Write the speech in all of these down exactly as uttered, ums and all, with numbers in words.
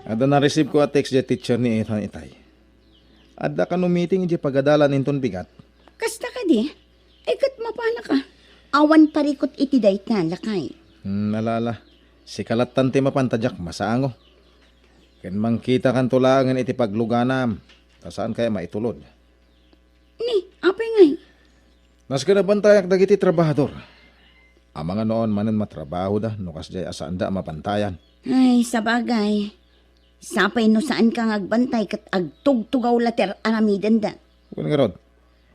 Adda na-receive ko a text diay teacher ni Ethan itay. Adda kano meeting idiay pagadalan inton bigat. Kasta kadi? Ay, ket mapanak a. Awan parikut iti dayta, lakay. Hmm, ala, ala. Sika lattan ti mapan ta diak masango. Ken mangkitakanto laengen iti pagluganam, ta saankay a maitulod. Ni, apay ngay? Nasken a bantayak dagiti trabahador. Amangan no awan manen matrabahoda no kasdiay a saanda a mabantayan. Ay, sabagay. Sapay no saanka nga agbantay ket agtugtugaw la ti ar-aramidenda. Wen ngarud,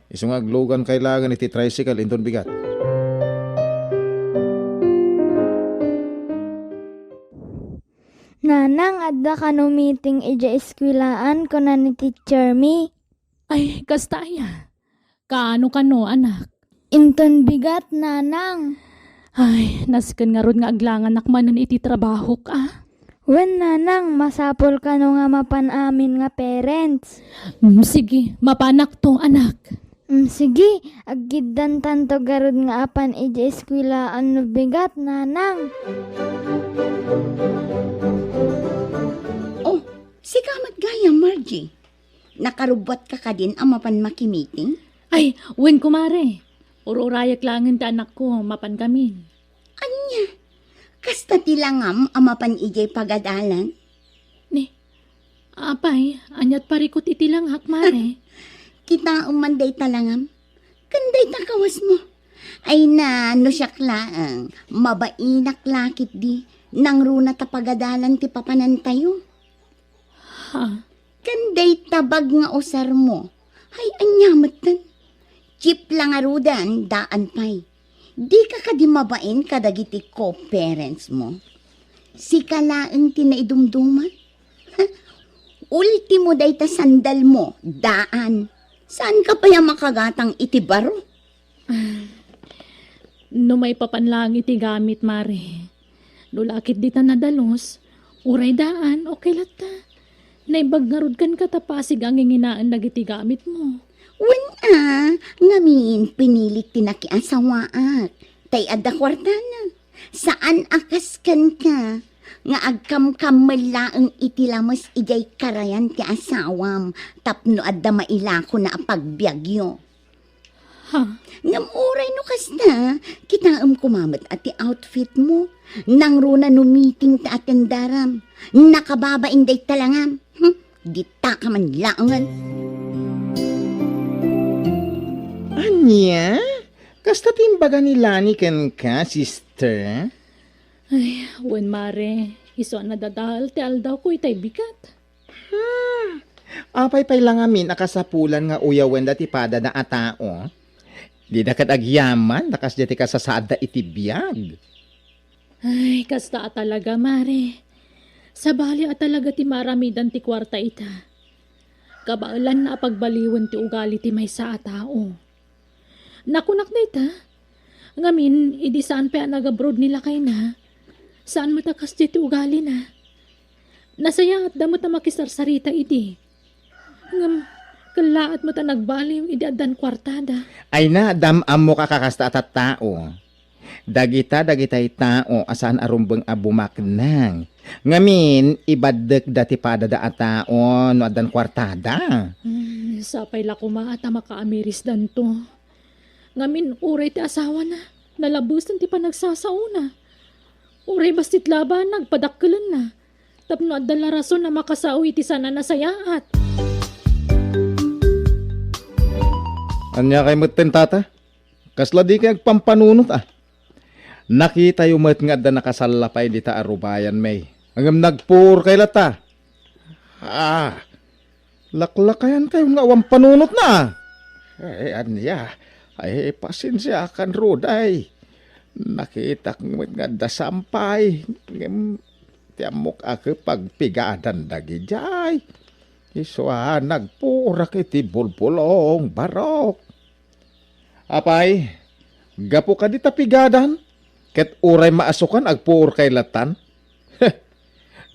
isu nga aglugankay laengen iti tricycle inton bigat. Nanang, adda kano meeting idiay eskuelaan, kuna ni teacher mi. Ay, kasta aya? Kaano kano, anak? Inton bigat, nanang. Ay, nasken ngarud nga aglanganak manen iti trabahok, a? Wen, nanang, masapul kano nga mapan amin nga parents. Mm, sige, mapanak to, anak. Mm, sige, aggiddantanto garud nga apan idiay eskuelaan no bigat, nanang. Oh, sika met gayam, Margie. Nakarubbuatka kadin a mapan makimiting? Ay, wen, kumare. Ur-urayek laengen ti anakko, mapan gamin. Ania? Kasta ti langam a mapan idiay pagadalan? Ni, apay, aniat parikut iti langak, mare? Kitaem man dayta langam. Ken dayta kawasmo. Ay na, no siak laeng, mabainak la ketdi, nangruna ta pagadalan ti papanantayo. Ha? Ken dayta bag nga usarmo. Ay, ania metten? Jeep la ngaruden, daan pay. Dika kadi mabain kadagiti co-parents mo? Sika laeng ti naidumduma? Ultimo dayta sandal mo, daan. Saanka pay a makagatang iti baro? Ah, no maipapan laeng iti gamit, mare. No la ketdi ta nadalus, uray daan, okay latta. Naimbag ngarud kenka ta pasig a nginginaen dagiti gamitmo. Wen a, ngamin pinilik ti nakiasawaak. Tay adda kuartana. Saan a kas kenka nga agkamkammel laeng iti lames idiay karayan ti asawam tapno adda mailakona a pagbiagyo. Ha? Ngem uray no kasta, kitaem koma met a ti outfit mo. Nangruna no meeting ta atendaram. Nakababain dayta langam. Hmm? Ditaka man laengen. Ania? Kasta ti imbaga ni Lani kenka, sister? Ay, wen, mare. Isu a nadadael ti aldawko itay bigat. Hmm. Apay pay la ngamin a kasapulan nga uyawen dati padada a tao? Dida ket agyaman, ta kasdiay ti kasasaadda iti biag. Ay, kasta a talaga, mare. Sabali a talaga ti maaramidan ti kuarta ita. Kabaelanna a pagbaliwen ti ugali ti maysa a tao. Nakunak dayta. Ngamin, idi saan pay a nagabroad ni lakayna, saan met a kasdiay ti ugalina. Nasayaatda met a makisarsarita idi. Ngem, kellaat met a nagbaliw idi addan kuartada. Ay na, dam-ammo ka kakasta a tattao. Dagita, dagitay tao a saan a rumbeng a bumaknang. Ngamin, ibaddekda ti padada a tao no addan kuartada. Hmm, sapay la koma ta makaamirisdanto. Ngamin, uray ti asawana, nalabesen ti panagsasaona. Uray bassit labanna, agpadakkelenna. Tapno adda la rason a makasao iti saan a nasayaat. Ania kay metten, tata? Kasla dikay agpampanunot, a? Nakitayo met nga adda nakasalla pay dita a rubayan, may. Ngem nagpuor kay latta. Ah, laklakayan kayo nga awan panunotna. Ay, ania? Ay, pasensiakan, Ruday. Nakitak met nga adda sampay. Ngem, ti ammok a pagpigadan dagidiay. Isu a nagpuorak iti bulbulong, barok. Apay, gapu kadi ta pigadan, ket uray maasukan agpuor kay lattan?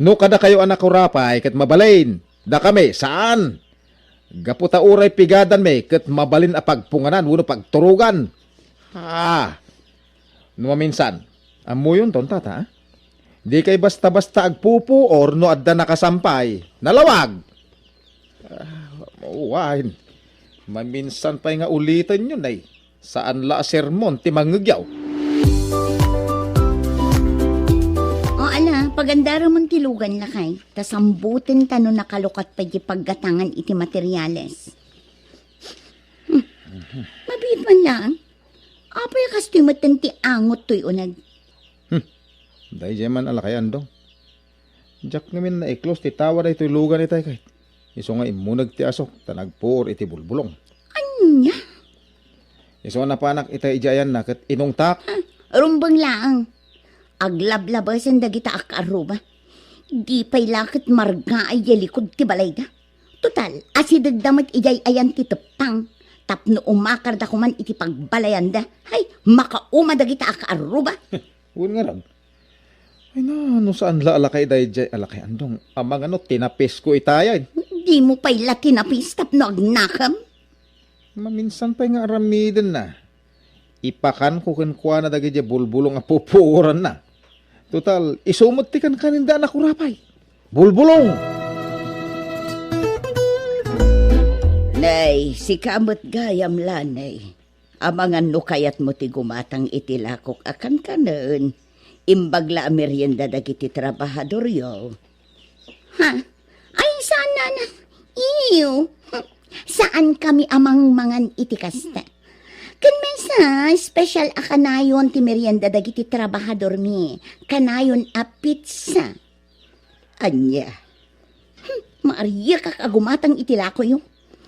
No kadakayo a nakurapay ket mabalin, dakami, saan? Gapu ta uray pigadanmi ket mabalin a pagpunganan wenno pagturogan. Ah, no maminsan, ammuyonton, tata, a? Dikay basta-basta agpupuor no adda nakasampay. Nalawag! Ah, wen. Maminsan pay nga ulitenyo, nay. Saan la a sermon ti mangngegyaw. O ala, pagandaramon ti lugan, lakay. Ta sambuten ta no nakalukat pay ti paggatangan iti materiales. Hmm. Mabiit man laeng. Apay a kastoy metten ti angot toy uneg? Hmm. Daydiay man a lakay, Andong. Diak ngamin naiklos ti tawa daytoy lugan itay ket. Isu nga immuneg ti asok ta nagpuor iti bulbulong. Ania? Isu nga napanak itay idiay ayanna ket inungtak. Ah, rumbeng laeng. Aglablabesen dagita a kaarruba. Di pay la ket margaay diay likud ti balayda. Total, asidegda met idiay ayan ti teppang tapno umakarda koman iti pagbalayanda. Hay, makauma dagita a kaarruba. Wen ngarud. Ay na, no saan la a lakay daydiay a lakay, Andong. Amangan no tinapisko itayen. Dimo pay la tinapis tapno agnakem? Maminsan pay nga aramidenna. Ipakanko kenkuana dagiti bulbulong a pupuoranna. Total, isu met ti kankanenda a nakurapay. Bulbulong! Nay, sika met gayam, lanay. Amangan no kayatmo ti gumatang iti lakok a kankanen, imbag la a merienda dagiti trabahadoryo. Ha? Ay, saan, nana? Iyo. Saan kami a mangmangan iti kasta. Ken maysa, special a kanayon ti merienda dagiti trabahadormi. Kanayon a pizza. Ania? Hmm, maariakak a gumatang iti lakoyo.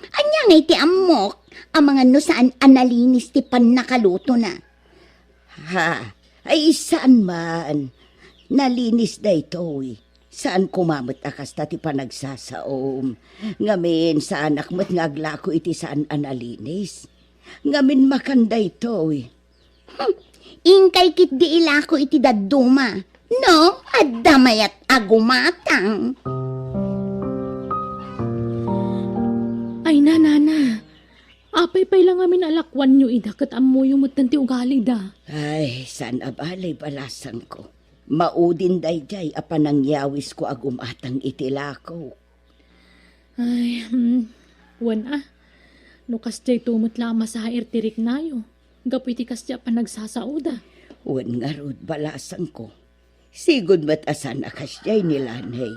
Ania ngay ti ammok? Amangan no saan a nalinis ti pannakalutona. Ha? Ay, saan man. Nalinis daytoy. Saan koma met a kasta ti panagsasaom. Ngamin, saanak met nga aglako iti saan a nalinis. Ngamin, makan daytoy. Hmm, inkay ketdi ilako iti dadduma. No, adda mayat a gumatang. Ay, nanana. Apay pay la ngamin a lakuanyo ida ket ammoyo metten ti ugalida? Ay, saan a bale, balasangko. Maudin daydiay a panangyawisko a gumatang iti lakok. Ay, hmm, wen a. No kasdiay to met la a masair ti riknayo, gapu iti kasdiay a panagsasaoda. Wen ngarud, balasangko. Sigud met a saan a kasdiay ni lanay.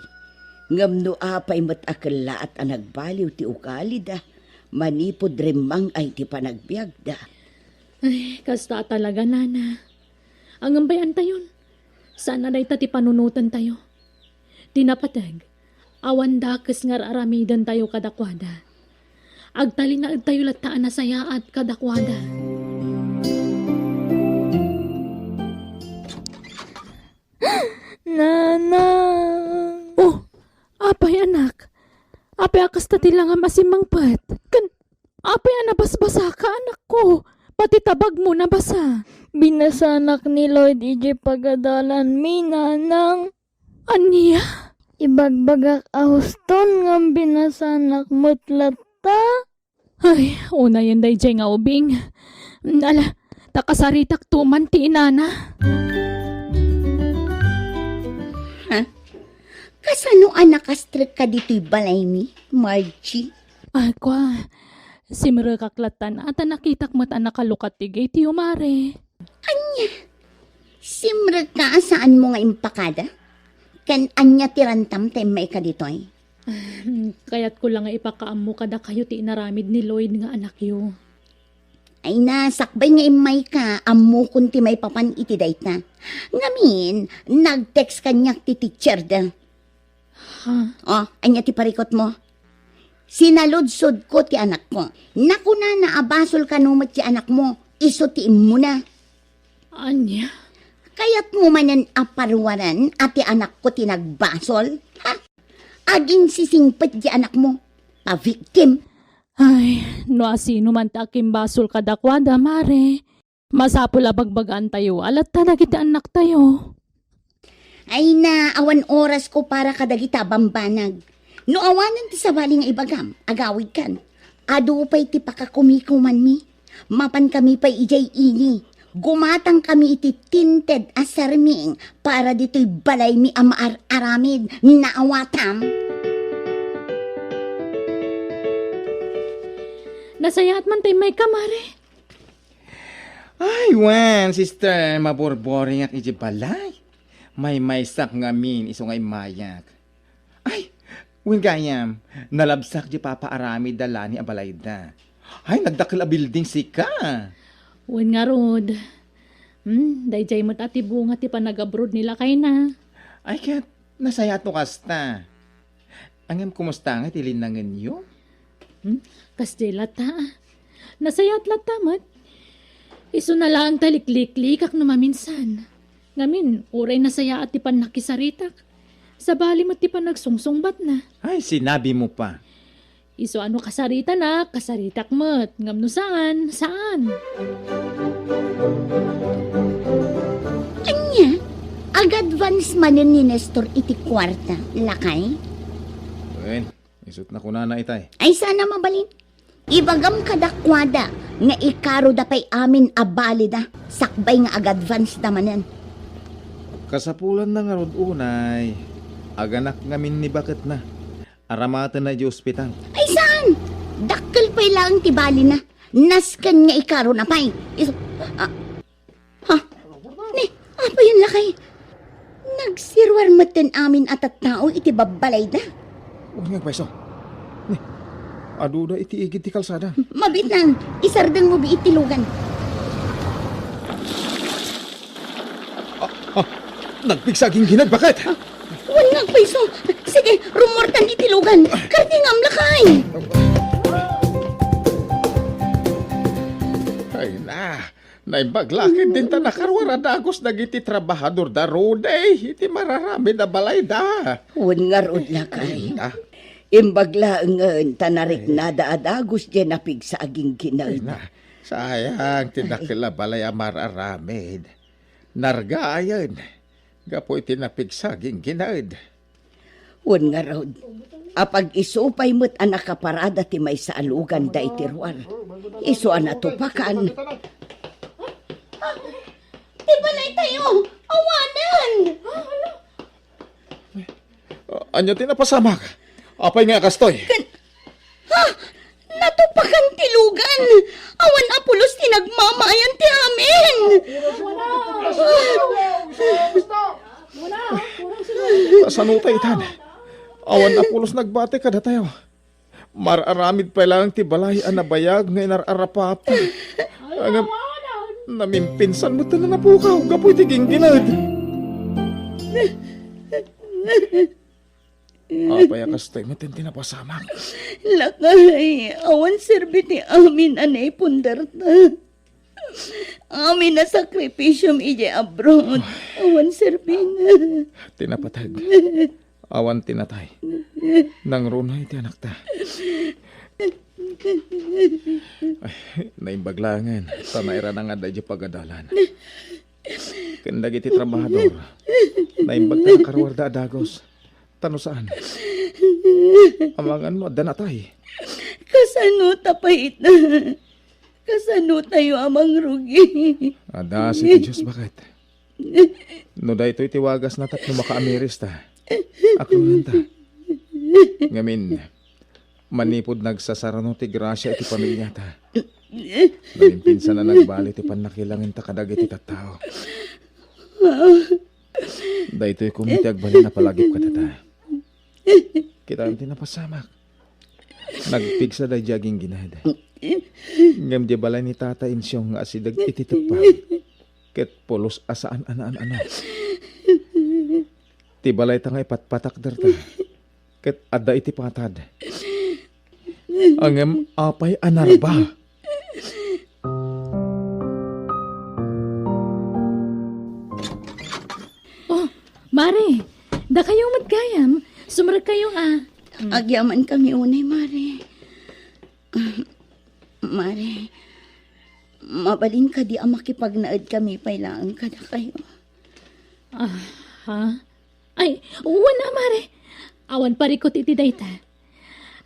Ngem no apay met a kellaat a nagbaliw ti ugalida, manipud rimmang-ay ti panagbiagda. Ay, kasta a talaga, nana. Ngem bay-antayon. Saan a dayta ti panunotentayo. Ti napateg, awan dakes nga ar-aramidentayo kadakuada. Agtalinaedtayo latta a nasayaat kadakuada. Nana! Oh, apay, anak? Apay a kasta ti langam a simmangpet? Ken apay a nabasbasaka, anakko? Pati tabagmo nabasa. Binasanak ni Lloyd idiay pagadalanmi, nanang. Ania? Ibagbagak a huston ngem binasanak met latta. Ay, unayen daydiay nga ubing. Ala, ta kasaritakto man ti inana. Ha? Kasano a nakastrekka ditoy balaymi, Margie? Ay, kua, simrekak lattan a ta nakitak met a nakalukat ti gate-yo, mare. Ania? Simrekka a saanmo nga impakada? Ken ania ti rantam ta immayka ditoy? Ah, kayatko la nga ipakaammo kadakayo ti inaramid ni Lloyd nga anakyo. Ay na, sakbay nga immayka, ammokon ti maipapan iti dayta. Ngamin, nag-text kaniak ti teacher da. Ha? Oh, ania ti parikutmo? Sinaludsodko ti anakko. Nakunana a basol kano met ti anakmo, isu ti immuna. Ania? Kayatmo manen a paruaren a ti anakko ti nagbasol? Ha? Aginsisingpet ti anakmo. Pa-victim. Ay, no asino man ti akimbasol kadakuada, mare. Masapul a bagbagaantayo a latta dagiti annaktayo. Ay na, awan orasko para kadagita a bambanag. No awanen ti sabali nga ibagam, agawidkan. Adu pay ti pakakumikumanmi. Mapankami pay idiay ini. Gumatangkami iti tinted a sarming para ditoy balaymi a maar-aramid. Naawatam? Nasayaat man ta immayka, Mare. Ay, wen, sister, maburboringak iti balay. Maymaysak ngamin isu nga immayak. Ay, wen gayam, nalabsak di papaaramid da Lani a balayda. Ay, nagdakkel a building sika. Wen ngarud. Hmm, daydiay met a ti bunga ti panagabroad ni lakayna. Ay, ket nasayaat no kasta. Ngem, kumusta nga ti linnangenyo? Hmm? Kasdiay latta. Nasayaat latta met. Isuna laeng ta likliklikak no maminsan. Ngamin, uray nasayaat ti pannakisaritak. Sabali met ti panagsungsungbatna. Ay, sinabi mo pa. Isu a no kasaritana, kasaritak met. Ngem no saan, saan. Ania? Ag-advance manen ni Nestor iti kuarta, lakay? Wen, isut' nakunana itay. Ay, saan a mabalin. Ibagam kadakuada nga ikaroda pay amin a balida, sakbay nga ag-advance da manen. Kasapulanna ngarud unay, aganak ngamin ni baketna. Aramatenna idiay ospital. Ay, saan? Dakkel pay laeng ti balina. Nasken nga ikarona pay. Is-, ah, Ha? Ni, apay, lakay? Nagsiruar metten amin a tattao iti babbalayda. Wen nga agpayso. Ni, aduda iti igid ti kalsada. Mabiit laeng, isardengmo bi iti lugan. Ah, ah, nagpigsa a gingginad, baket? Ah, wen nga agpayso. Sige, rummuartan iti lugan. Kartingam, lakay. Ay na, naimbag la ketdin ta nakaruar a dagus dagiti trabahador da Rudy iti mararamid a balayda. Wen ngarud, lakay. Ay, na. Imbag laengen ta nariknada a dagus diay napigsa a gingginad. Ay, na. Sayang ti dakkel a balay a mararamid. Nargayen gapu iti napigsa a gingginad. Wen ngarud, apag-isu pay met a nakaparada ti maysa a lugan daydi ruar. Isu a natupakan. Ti balaytayo, awanen! Ania ti napasamak? Apay nga kastoy? Ken, ha? Natupakan ti lugan. Awan a pulos ti nagmamayan ti amin. Kasano ta itan? Awan a pulos nagbati kadatayo. Mar-aramid pay laeng ti balay a nabayag nga inar-arapata. Ngem, namimpinsan met ti napukaw gapu iti gingginad. Apay a kastoy met ti napasamak? Lakay, awan serbi ti amin a naipundarta. Amin a sakripisiom idiay abroad, awan serbina. Ti napateg, awan ti natay. Nangruna iti anakta. Ay, naimbag laengen, ta nairanangan daydi pagadalan. Ken dagiti trabahador, naimbag ta nakaruarda a dagus. Ta no saan, amangan no adda natay. Kasano ta pay ita? Kasano tayo a mangrugi? Adda asi ti Dios, baket. No daytoy ti wagasna tapno makaamiris ta, aklonanta. Ngamin, manipud nagsasarano ti grasia iti pamiliata, naimpinsan a nagbali ti pannakilangenta kadagiti tattao. Daytoy koma ti agbalin a palagip kadata. Kitaem ti napasamak. Nagpigsa daydi a gingginad. Ngem di balay ni Tata Insyong nga asideg iti teppa, ket pulos a saan a naan-ano. Ti balayta nga ipatpatakderta, ket adda iti patad. Ngem apay a narba? Oh, Mare, dakayo met gayam. Sumrekkayo a. Mm. Agyamankami unay, Mare. Mare, mabalin kadi a makipagnaedkami pay laeng kadakayo? Ah, ha? Ay, wen a, Mare. Awan parikut iti dayta.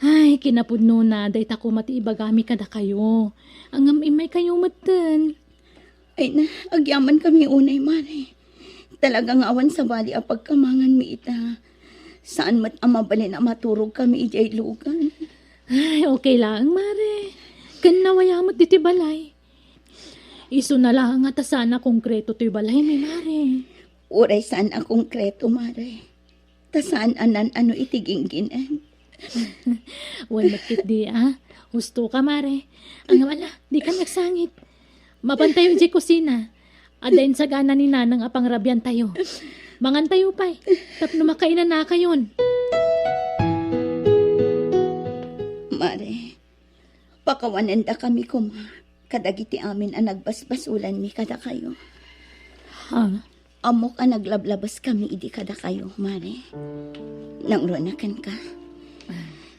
Ay, kinapudnona, dayta koma ti ibagami kadakayo. Ngem immaykayo metten. Ay na, agyamankami unay, Mare. Talaga nga awan sabali a pagkamanganmi ita. Saan met a mabalin a maturogkami idiay lugan. Ay, okay laeng, Mare. Ken nawayamet ditoy balay. Isuna laeng a ta saan a konkreto toy balaymi, Mare. Uray saan a konkreto, Mare. Ta saan a nan-ano iti ginggin-en. Wen met ketdi, a. Husto ka, Mare. Ngem ala, dika agsangit. Mapantayo idiay kusina. Adda insagana ni Nanang a pangrabiantayo. Mangantayo pay, tapno makainanakayon. Mare, pakawanendakami koma kadagiti amin a nagbasbasolanmi kadakayo. Ha? Ammok a naglablabaskami idi kadakayo, Mare. Nangruna kenka.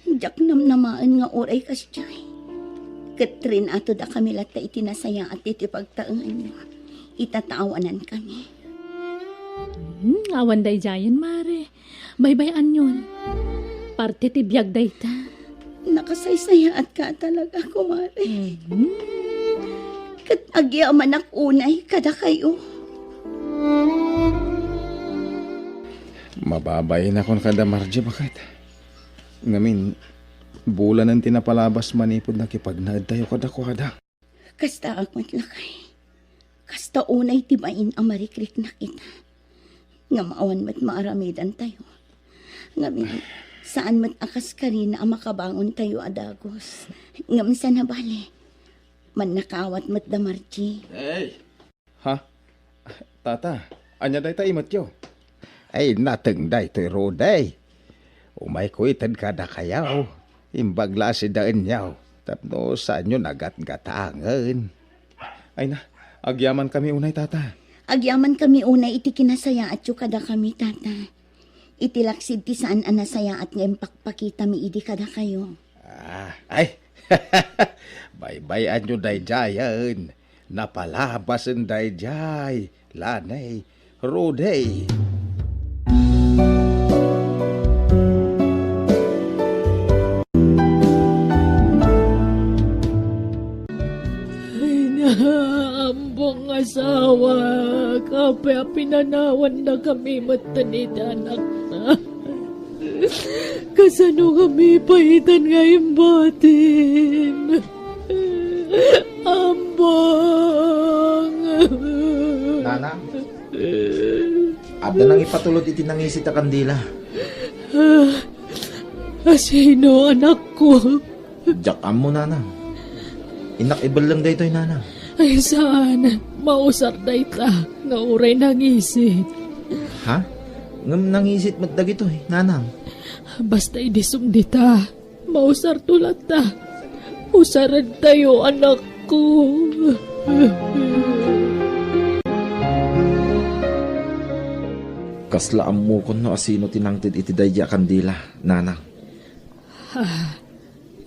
Diak namnamaen nga uray kasdiay. Ket rinatodakami latta iti nasayaat iti pagtaenganyo. Ita ta awanankami. Hmm, awan daydiayen, Mare. Baybay-anyon. Parte ti biag dayta. Nakasaysayaatka talaga, kumare. Mhm. Ket agyamanak unay kadakayo. Mababainakon kada Margie, baket. Ngamin, bulanen ti napalabas manipud nakipagnaedtayo kadakuada. Kastaak met, lakay. Kasta unay ti bain a marikriknak ita. Ngem awan met maaramidantayo. Ngamin, saan met a kaskarina a makabangontayo a dagus. Ngem saan a bale, mannakaawat met da Margie. Hey! Ha? Tata, ania dayta imetyo? Ay, nateng daytoy, Rudy. Umayko ited kadakayo. Imbag la a sidaenyo tapno saanyo nagatgatangen. Ay na, agyamankami unay, Tata. Agyamankami unay iti kinasayaatyo kadakami, Tata. Iti laksid ti saan a nasayaat nga impakpakitami idi kadakayo. Ah, ay! Baybay-anyo daydiayen. Napalabasen daydiay, lanay, Rudy. Ay na, ambong asawa, kape a pinanawandakami metten iti anakta. Kasano kami paitan nga imbatim? Ambong! Nanang, adda nangipatulod iti nangisit a kandila. Ah, asino, anakko? Diak ammo, Nanang. Innak ibelleng daytoy, Nanang. Ay, saan. Mausar dayta nga uray nangisit. Ha? Ngem nangisit met dagitoy, Nanang. Basta idi sumdita, mausarto latta. Usarantayo, anakko. Kasla ammokon no asino ti nangted iti daydi a kandila, Nanang. Ah,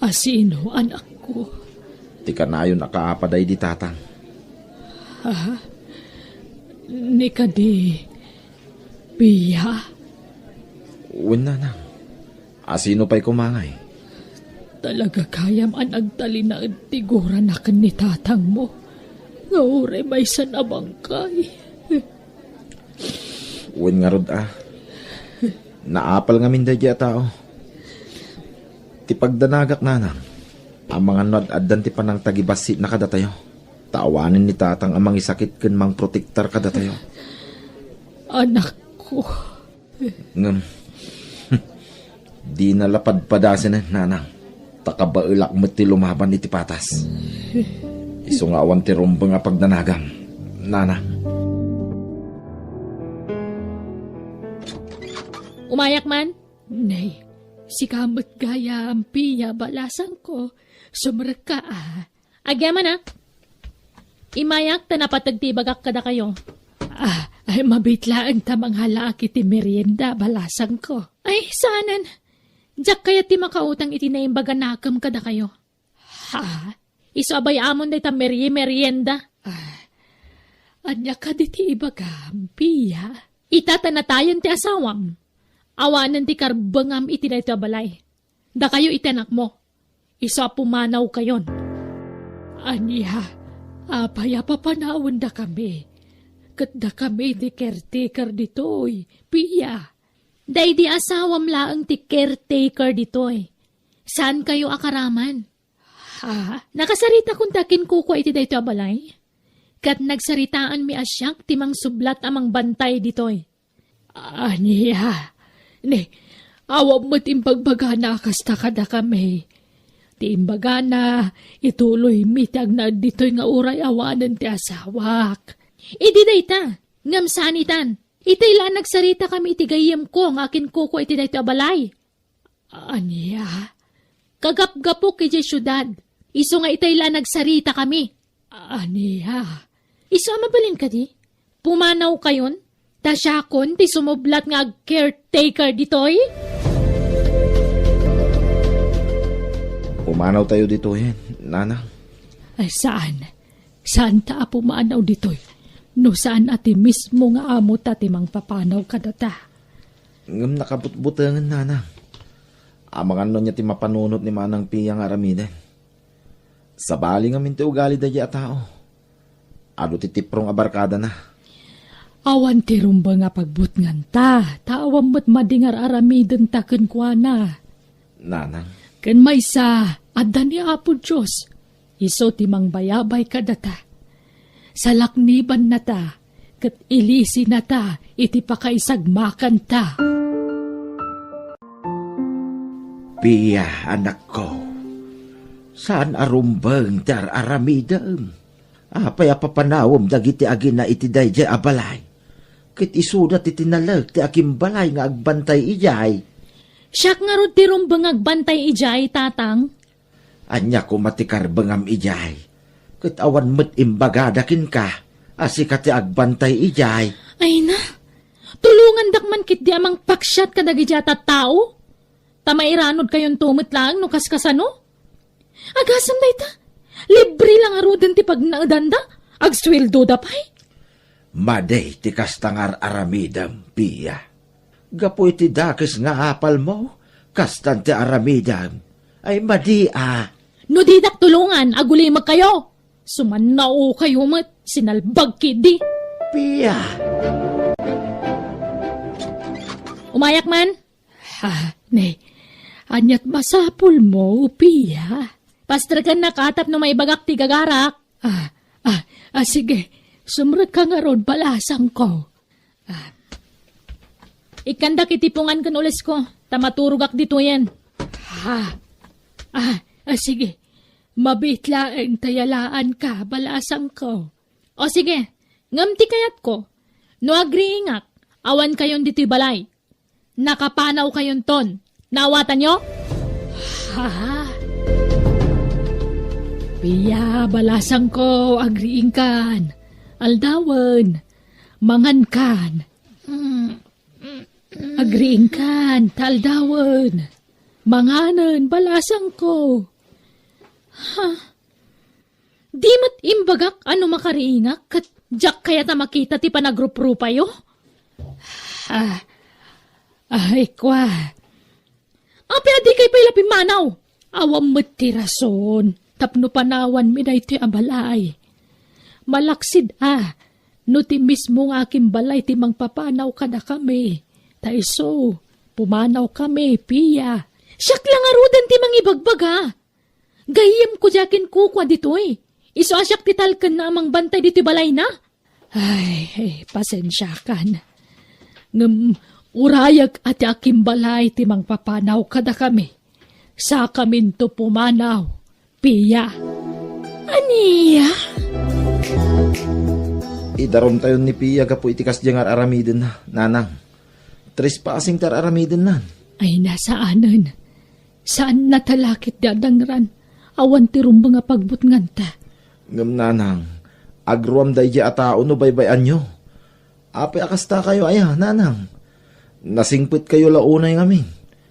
asino, anakko? Ti kanayon a kaapa daydi tatang. Ah, ni kadi Pia? Wen, Nanang. Asino pay koma ngay? Talaga gayam a nagtalinaed ti gurana ken ni tatangmo nga uray maysa a bangkay. Wen ngarud a, naapal ngamin daydi a tao. Ti pagdanagak, Nanang, amangan no ad-addan ti panangtagibassit na kadatayo. Ta awanen ni tatang a mangisakit ken mangprotektar kadatayo. Anakko. Ngem, dina la padpadasenen, Nanang. Ta kabaelak met ti lumaban iti patas. Isu nga awan ti rumbeng a pagdanagam, Nanang. Umayak man? Nay, sika met gayam, Pia, balasangko. Sumrekka a. Agyamanak. Imayak ta napateg ti ibagak kadakayo. Ah, ay, mabiit laeng ta mangalaak iti merienda, balasangko. Ay, saanen. Diak kayat ti makautang iti naimbag a nakem kadakayo. Ha? Isu a bay-amon dayta merie-, merienda? Ah, ania kadi ti ibagam, Pia? Ita ta natayen ti asawam. Awanen ti karbengam iti daytoy a balay. Dakayo iti anakmo. Isu a pumanawkayon. Ania? Apay a papanawendakami? Ket dakami ti caretaker ditoy, Pia. Daydi asawam laeng ti caretaker ditoy. Saankayo a karaman? Ha? Nakasaritakon ti akinkukua iti daytoy a balay? Ket nagsaritaanmi a siak ti mangsublat a mangbantay ditoy. Ania? Ne, awan met imbagbagana a kasta kadakami. Ti imbagana, ituloymi ti agnaed ditoy nga uray awanen ti asawak. Idi dayta, ngem saan itan. Itay la a nagsaritakami iti gayyemko nga akinkukua iti daytoy a balay. Ania? Kagapgapok idiay siudad, isu nga itay la a nagsaritakami. Ania? Isu a mabalin kadi? Pumanawkayon? Ta siakon ti sumublat nga ag-caretaker ditoy? Pumanawtayo ditoyen, nanang. Ay, saan. Saanta a pumanaw ditoy. No saan a ti mismo nga amota ti mangpapanaw kadata. Ngem nakabutbutengen, nanang. Amangan no ania ti mapanunot ni Manang Pia nga aramiden. Sabali ngamin ti ugali daydiay a tao. Adu ti tiprong a barkadana. Awan ti rumbeng a pagbutnganta, ta awan met madi nga ar-aramidenta kenkuana. Nanang. Ken maysa, adda ni Apo Dios. Isu ti mangbayabay kadata. Salaknibannata, ket ilisinata iti pakaisagmakanta. Pia, anakko, saan a rumbeng ti ar-aramidem. Apay a papanawem dagiti agina iti daydiay a balay? Ket isuda ti tinalek ti akimbalay nga agbantay idiay. Siak ngarud ti rumbeng agbantay idiay, tatang. Ania koma ti karbengam idiay? Ket awan met imbagada kenka a sika ti agbantay idiay. Ay na, tulongandak man ketdi a mangpaksiat kadagiti a tattao. Ta mairanudkayonto met laeng no kaskasano. Agasem dayta, libre la ngaruden ti pagnaedanda, agsueldoda pay. Madi ti kasta nga ar-aramidem, Pia. Gapu iti dakes nga apalmo, kastan ti aramidem. Ay, madi a. No didak tulongan, agulimekkayo. Sumannaokayo met, sinalbag ketdi. Pia! Umayak man. Ha, ne, aniat masapulmo, Pia? Pastrekennak a tapno maibagak ti gagarak. Ah, ah, ah, sige. Sumrekka ngarud, balasangko. Ah. Ikkandak iti pungan ken ulesko, ta maturogak ditoyen. Ah, ah, ah, sige. Mabiit laeng ta yalaanka, balasangko. O sige, ngem ti kayatko, no agriingak, awankayon ditoy balay. Nakapanawkayonton. Naawatanyo? Ha? Pia, balasangko, agriingkan. Aldawen. Mangankan. Agriingkan, ta aldawen. Manganen, balasangko. Ha? Di met imbagak a no makariingak ket diak kayat a makita ti panagruprupayo? Ah, ay, kua. Apay a dikay pay la pimmanaw? Awan met ti rason tapno panawanmi daytoy a balay. Malaksid a, no ti mismo nga akimbalay ti mangpapanaw kadakami. Ta isu, pumanawkami, Pia. Siak la ngaruden ti mangibagbaga. Gayyemko diay akinkukua ditoy. Isu a siak ti talkenna a mangbantay ditoy balayna. Ay, ay, pasensiakan. Ngem urayek a ti akimbalay ti mangpapanaw kadakami. Sakaminto pumanaw, Pia. Ania? Idarumtayon ni Pia gapu iti kasdiay nga ar-aramidenna, nanang. Trespassing ti ar-aramidennan. Ay, nasaanen. Saan natalakit ti adangran. Awan ti rumbeng a pagbutnganta. Ngem nanang, agruam daydiay a tao no baybay-anyo. Apay a kastakayo aya, nanang? Nasingpetkayo la unay ngamin.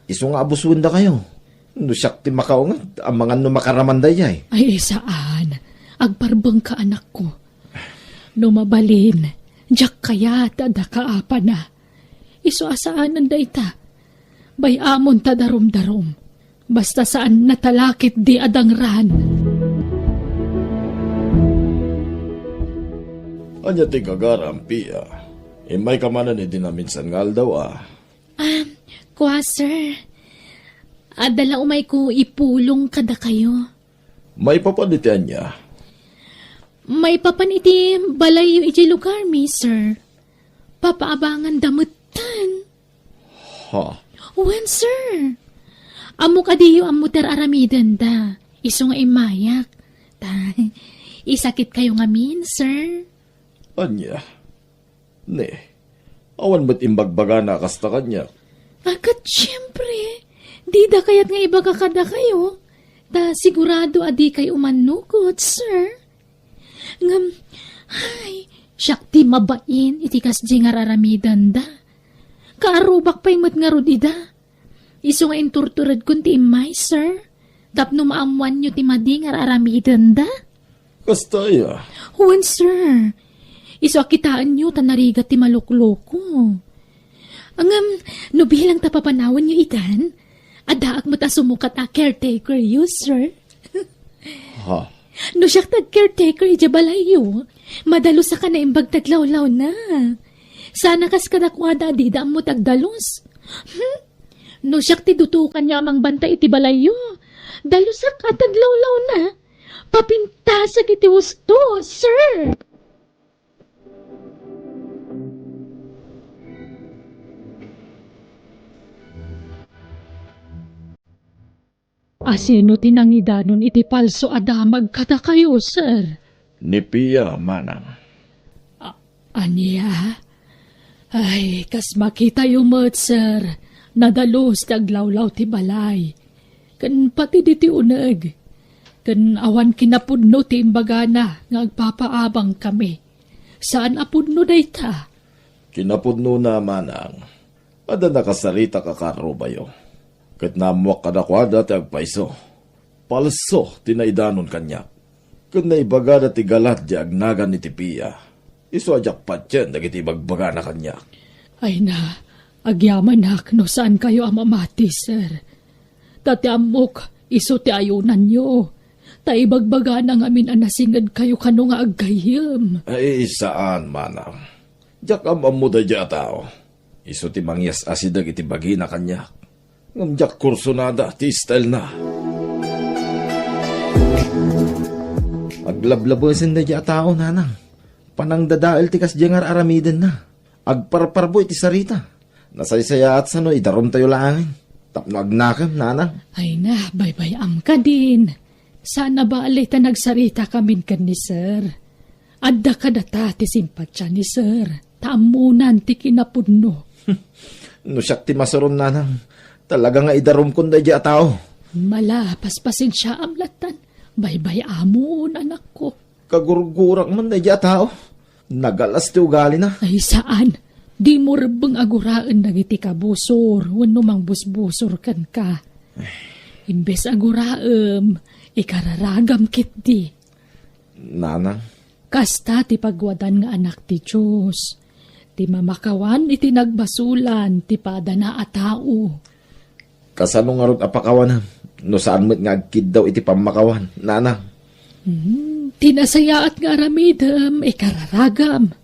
Isu nga abuswendakayo. No siak ti makaunget, amangan no makaraman daydiay. Ay, saan. Agparbengka, anakko. No mabalin, diak kayat a daka a pana. Isu a saanen dayta. Bay-amon ta darum-darum. Basta saan natalakit di adangran. Ania ti gagaram, Pia? Immayka manen idi naminsan nga aldaw, a? Ah, kua, sir. Adda la umayko ipulong kadakayo. Maipapan iti ania? Maipapan iti balayyo idiay lugarmi, sir. Papaabanganda metten. Ha? Wen, sir. Ammok a diyo ammo ti ar-aramidenda. Isu nga immayak. Ta, isakitkayo ngamin, sir. Ania? Ne, awan met imbagbagana a kasta kaniak. A, ket siempre, dida kayat nga ibaga kadakayo. Ta sigurado a dikayo umannukot, sir. Ngem, ay, siak ti mabain iti kasdiay nga ar-aramidenda. Kaarrubak pay met ngarud ida. Isu nga inturturedkon ti immay, sir, tapno maammoanyo ti madi nga ar-aramidenda. Kasta aya? Wen, sir. Isu a kitaenyo ta narigat ti malukloko. Ngem, no bilang ta papanawanyo itan, addaak met a sumukat a caretakeryo, sir. Ha? No siak ti ag-caretaker idiay balayyo, madalusak a naimbag ti aglawlawna. Saan a kas kadakuada a dida ammo ti agdalus. Hmm? No siak ti dutokanyo a mangbantay iti balayyo, dalusak a ti aglawlawna. Papintasak iti husto, sir. Asino ti nangidanon iti palso a damag kadakayo, sir? Ni Pia, manang. A-, ania? Ay, kas makitayo met, sir, nadalus ti aglawlaw ti balay. Ken pati ditoy uneg. Ken awan kinapudno ti imbagana nga agpapaabangkami. Saan a pudno dayta. Kinapudnona, manang. Adda nakasaritak a kaarrubayo. Ket naammoak kadakuada ti agpayso. Palso ti naidanon kaniak. Ket naibagada ti galad ti agnagan iti Pia. Isu a diak patien dagiti ibagbagana kaniak. Ay na, agyamanak no saankayo a mamati, sir. Ta ti ammok, isu ti ayonanyo. Ta ibagbagana ngamin a nasingedkayo kano nga aggayyem. Ay, saan, manang. Diak am-ammo daydiay a tao. Isu ti mangyas-asideg iti bagina kaniak. Ngem diak kursunada ti stylena. Aglablabesen daydiay a tao, nanang. Panangdadael ti kasdiay nga ar-aramidenna. Agparparbo iti sarita. Nasaysayaat sano idarumtayo laengen. Tapno agnakem, nanang. Ay na, baybay-am kadin. Saan a bale ta nagsaritakamin ken ni sir. Adda kadata ti simpatia ni sir, ta ammonan ti kinapudno. No siak ti masuron, nanang, talaga nga idarumkon daydiay a tao. Mala, paspasensiaam lattan. Baybay-amon, anakko. Kagurgurak man daydiay a tao. Nagalas ti ugalina. Ay, saan. Dimo rebbeng a guraen dagiti kabusor wenno mangbusbusor kenka. Imbes a guraem, ikararagam ketdi. Nanang. Kasta ti pagwadan nga anak ti Dios, ti mamakawan iti nagbasolan ti padana a tao. Kasano ngarud a pakawanem no saan met nga agkiddaw iti pammakawan, nanang? Hmm, ti nasayaat nga aramidem, ikararagam.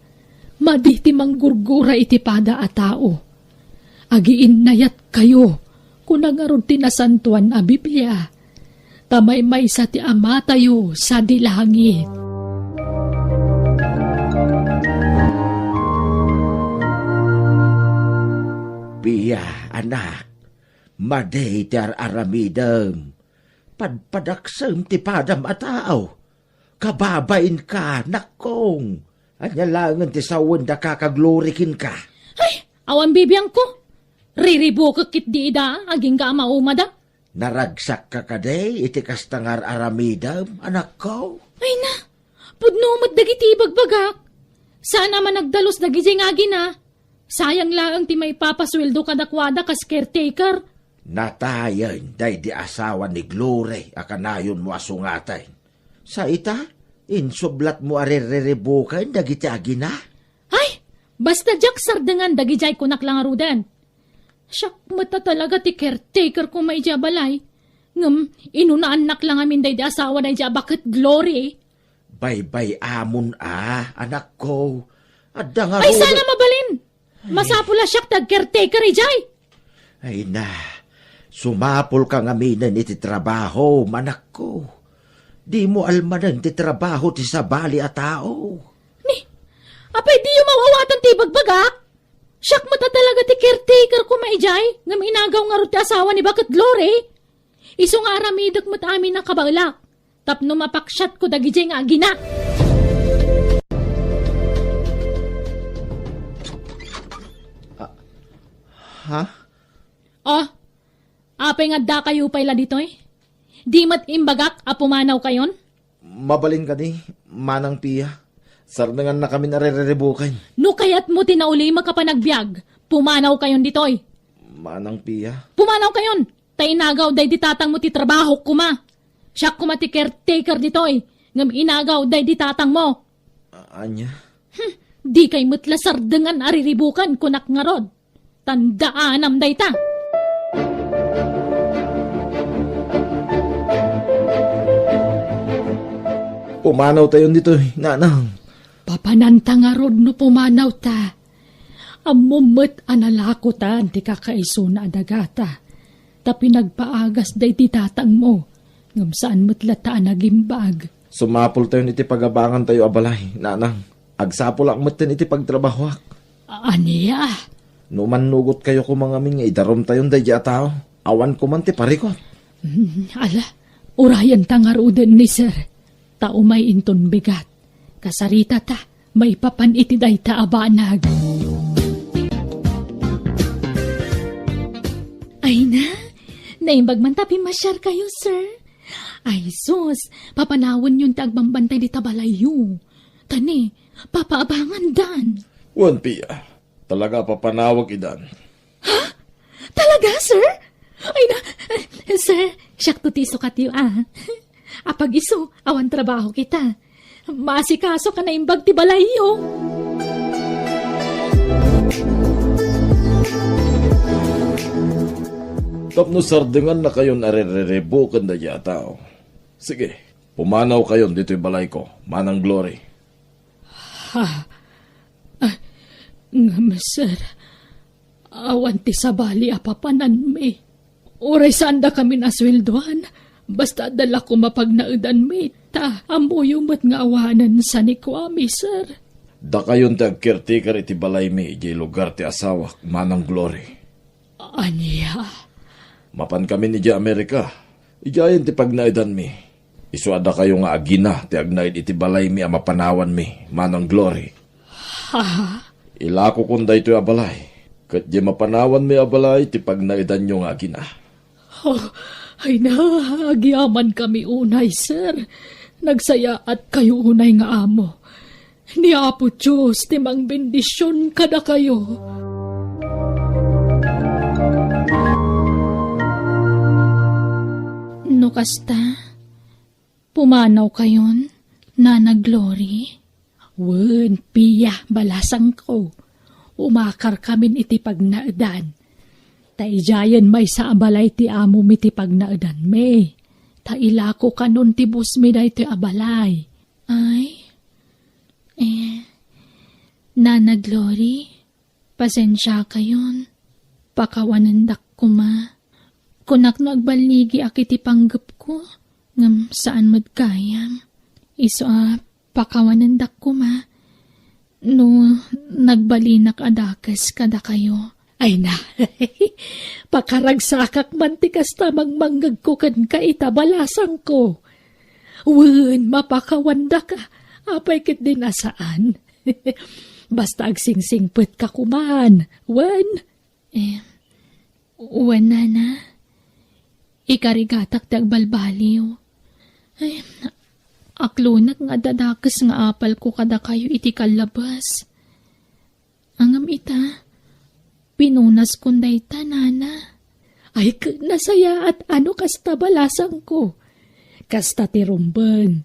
Madi ti manggurgura iti pada a tao. Agiinnayatkayo, kuna ngarud ti Nasantoan a Biblia, ta maymaysa ti Amatayo sadi langit. Pia, anak, madi ti ar-aramidem. Padpadaksem ti padam a tao. Kababainka, nakkong. Ania laengen ti sawen da kaka Glory kenka? Ay, awan bibiangko. Riribukek ketdi ida, agingga a maumada. Naragsakka kadi iti kasta nga ar-aramidem, anakko? Ay na, pudno met dagiti ibagbagak. Saan a managdalus dagiti nga agina. Sayang laeng ti maipapasueldo kadakuada kas caretaker. Natayen daydi asawa ni Glory a kanayonmo a sungaten. Sa ita, insublatmo a ririribuken dagiti agina? Ay, basta diak sardengan dagidiay kunak la ngaruden. Siak met a talaga ti caretaker koma idiay a balay. Ngem inunaannak la ngamin daydi asawa daydi a baket Glory. Baybay-amon a, anakko. Adda nga Ay, ruda- sana mabalin! Masapul a siak ti agcaretaker idiay! Ay na, sumapulka ngaminen iti trabaho, anakko. Dimo almanen ti trabaho ti sabali a tao. Ni, apay diyo maawatan ti ibagbagak? Siak met a talaga ti caretaker koma idiay, ngem inagaw ngarud ti asawa ni Baket Glory. Isu nga aramidek met amin a kabaelak, tapno mapaksiatko dagidiay nga agina. Ah, ha? Oh, apay nga addakayo pay la ditoy? Di met imbagak a pumanawkayon? Mabalin kadi, Manang Pia. Sardenganna kamin a ririribuken. No kayatmo ti naulimek a panagbiag, pumanawkayon ditoy. Manang Pia. Pumanawkayon! Ta inagaw daydi tatangmo ti trabaho koma. Siak koma ti caretaker ditoy, ngem inagaw daydi tatangmo. A-, ania? Hmm, dikay met la sardengan a riribuken, kunak ngarud. Tandaanam dayta. Pumanawtayon ditoy, nanang. Papananta ngarud no pumanawta. Ammom met a nalakotan ti kakaisuna a dagata, ta pinagpaagas daydi tatangmo, ngem saan met latta a nagimbag. Sumapultayon iti pagabangantayo a balay, nanang. Agsapulak metten iti pagtrabahoak. Ania? No mannugotkayo koma ngamin nga idarumtayon daydi a tao, awan koman ti parikut. Mm, ala, urayenta ngaruden ni Sir. Ta umay inton bigat, kasaritata maipapan iti dayta a banag. Ay na, naimbag man ta pimmasiarkayo, sir. Ay sus, papanawenyon ti agbambantay dita balayyo. Ta ni, papaabangandan. Wen, Pia, talaga a papanawek idan. Ha? Talaga, sir? Ay na, sir, siakto ti isukatyo, ah. Apag-isu, awan trabaho kita. Maasikaso ka naimbag ti balayyo. Tapno sardengannakayon a ririribuken daydi a tao. Sige, pumanawkayon ditoy balayko, Manang Glory. Ha? Ah, ngem, sir, awan ti sabali a papananmi. Uray saandakamin a sueldoan, basta adda la koma pagnaedanmi, ta ammoyo met nga awanen sanikuami, sir. Dakayon ti agcaretaker iti balaymi idiay lugar ti asawak, Manang Glory. Ania? Mapankamin idiay Amerika. Idiayen ti pagnaedanmi. Isu a dakayo nga agina ti agnaed iti balaymi a mapanawanmi, Manang Glory. Ha? Ilakokon daytoy a balay, ket diay mapanawanmi a balay ti pagnaedanyo nga agina. Oh, ay na, agyamankami unay, sir. Nagsayaatkayo unay nga amo. Ni Apo Dios ti mangbendision kadakayo. No kasta, pumanawkayon, Nana Glory? Wen, Pia, balasangko. Umakarkamin iti pagnaedan. Ta idiayen maysa a balay ti amomi ti pagnaedanmi. Ta ilakokanon ti busmi daytoy a balay. Ay, eh, Nana Glory, pasensiakayon. Pakawanendak koma. Kunak no agballigiak iti panggepko, ngem saan met gayam. Isu a pakawanendak koma no nagbalinak a dakes kadakayo. Ay na, pakaragsakak man ti kasta mangmanggegko kenka ita balasangko. Wen, mapakawandak, apay ketdin a saan? Basta agsingsingpetka koman, wen? Eh, wen, nana. Ikarigatak ti agbalbaliw. Ay, aklonek nga adda dakes nga apalko kadakayo iti kallabas. Ngem ita, pinunaskon dayta, nana. Ay, ket nasayaat a no kasta balasangko. Kasta ti rumbeng.